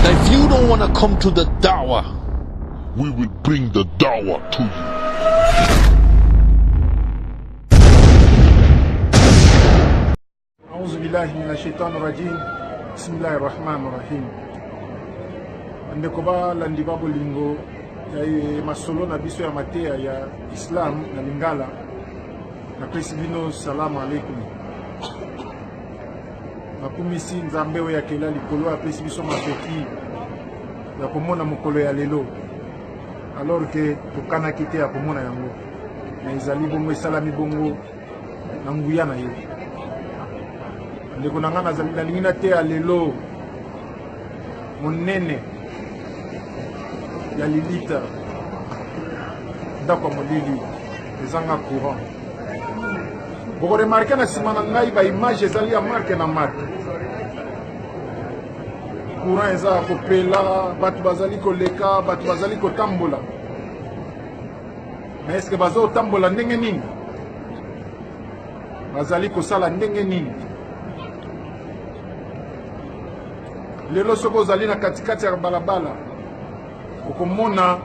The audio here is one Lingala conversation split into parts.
Now, if you don't want to come to the da'wah, we will bring the da'wah to you. Auzu billahi mina shaitani rajim. Bismillahi rahmani rahim. Bandeko balandi ba bolingo ya masolo na biso ya mateya ya Islam na Lingala, napesi bino salamu alaikum. Nakumisi Nzambe oyo akela likolo, apesi biso makoki ya komona mokolo ya lelo, alors que tokanaki te ya komona yango, mais ezali bongo, esalami bongo na nguya na ye. Ndeko na ngai, nalingi nateya lelo monene ya lilita, ndako ya molili ezanga courant. Bokoremarke na nsima na ngai baimage ezali ya marke na marke. Courant eza ya kopela, bato bazali koleka, bato bazali kotambola. Mais est-ce que bazotambola ndenge nini? Bazali kosala ndenge nini? Lelo soki ozali na katikati ya balabala, okomona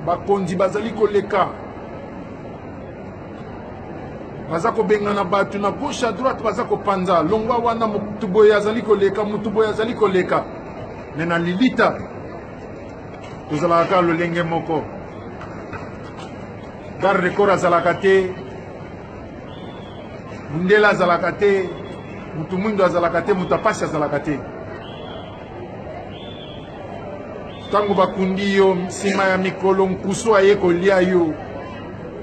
bakonzi bazali koleka, baza kobengana bato na gauche à droite, baza kopanza longwa wana, motu boye azali koleka, motu boye azali koleka. Me na lilita tozalaka kaka lolenge moko, garde corps azalaka te, mundele azalaka te, mutu mwindo azalaka te, mutu apasi azalaka te. Ntango bakundi yo, nsima ya mikolo nkusu aye kolia yo,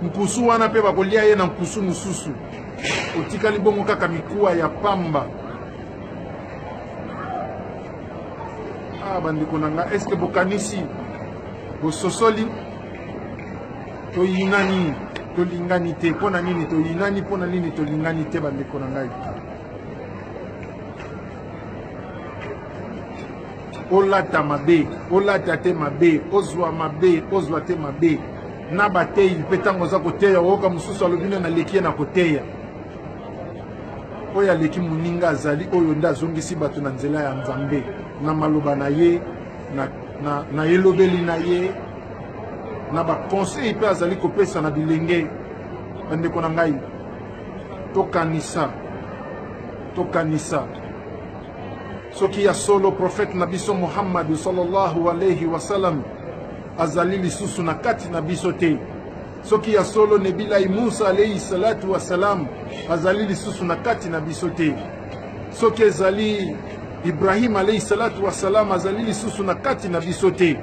nkusu wana mpe bakolia ye na nkusu mosusu, otikali bongo kaka mikuwa ya pamba. Ah, bandeko na nga, eske bokanisi, bososoli? Toyinani, tolingani te. Mpo na nini toyinani? Mpo na nini tolingani te, bandeko na ngai? Olata mabe, olata te mabe, ozwa mabe, ozwa te mabe. Na bateyi mpe, ntango oza koteya, oyoka mosusu alobi nde naleki ye na koteya. Oyo aleki moninga azali oyo nde azongisi bato na nzela ya Nzambe na maloba na ye, na elobeli na ye, na baconseil mpe azali kopesa na bilenge. Bandeko na ngai, tokanisa, tokanisa soki ya solo prophète na biso Muhammad sallallahu alayhi wasallam azali lisusu na kati na biso te, soki ya solo Nebilai Musa alayhi salatu wasalam azali lisusu na kati na biso te, soki ezali Ibrahim alayhi salatu wasalam azali lisusu na kati na biso te,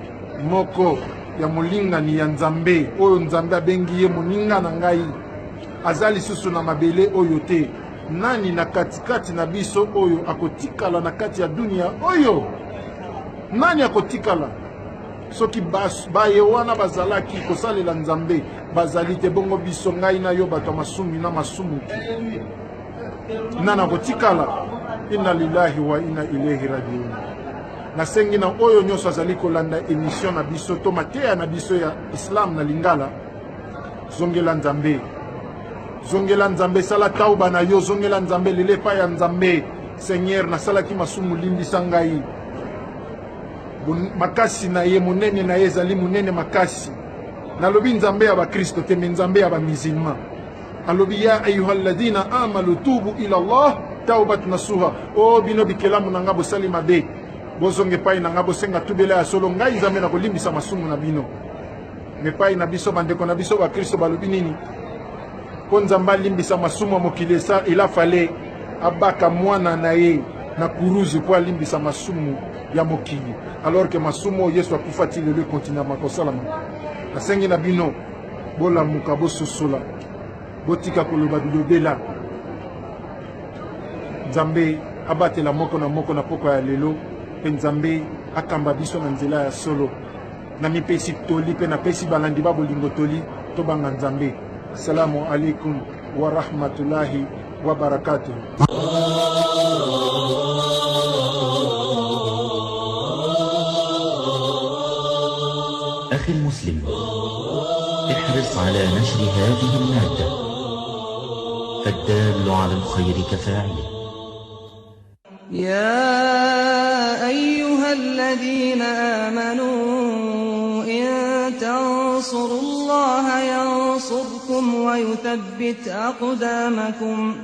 moko ya molingani ya Nzambe oyo Nzambe abengi ye moninga na ngai aza lisusu na mabele oyo te, nani na katikati na biso oyo akotikala na kati ya dunia oyo? Nani akotikala? Soki baye wana bazalaki kosalela Nzambe bazali te, bongo biso, ngai na yo, bato ya masumu na masumuki, nani akotikala? Inna lillahi wa inna ilayhi rajiun. Nasengi na oyo nyonso azali kolanda emission na biso to mateya na biso ya Islam na Lingala, zongela Nzambe, zongela Nzambe, sala tauba na yo, zongela Nzambe, lele epai ya Nzambe. Seigneur, nasalaki masumu, limbisa ngai. Makasi na ye, monene na ye ezali monene makasi. Nalobi Nzambe ya bakristo te, me Nzambe ya bamusulman. Alobi: ya ayuha alladhina amanu tubu ila Allah taubat nasuha. O bino bikelamu na nga, bosali mabe, bozonga epai na nga, bosenga tubela ya solo, ngai Nzambe nakolimbisa masumu na bino. Me epai na biso, bandeko na biso bakristo balobi nini? Mpo Nzambe alimbisa masumu ya mokili, esa il a fallait abaka mwana na ye na kuruzu mpo alimbisa masumu ya mokili, alors que masumu oyo Yesu akufa ti lelo ekontinuama kosalama. Nasengi na bino, bolamuka, bososola, botika koloba bilobela. Nzambe abatela moko na moko na pokwa ya lelo, mpe Nzambe akamba biso na nzela ya solo. Namipesi toli mpe napesi balandi ba bolingo toli, tobanga Nzambe. Assalamu alaikum wa rahmatullahi wa barakatuh. أخي المسلم، احرص على نشر هذه المادة، فالدال على الخير كفاعله. يا أيها تنصروا الله ينصركم ويثبت أقدامكم.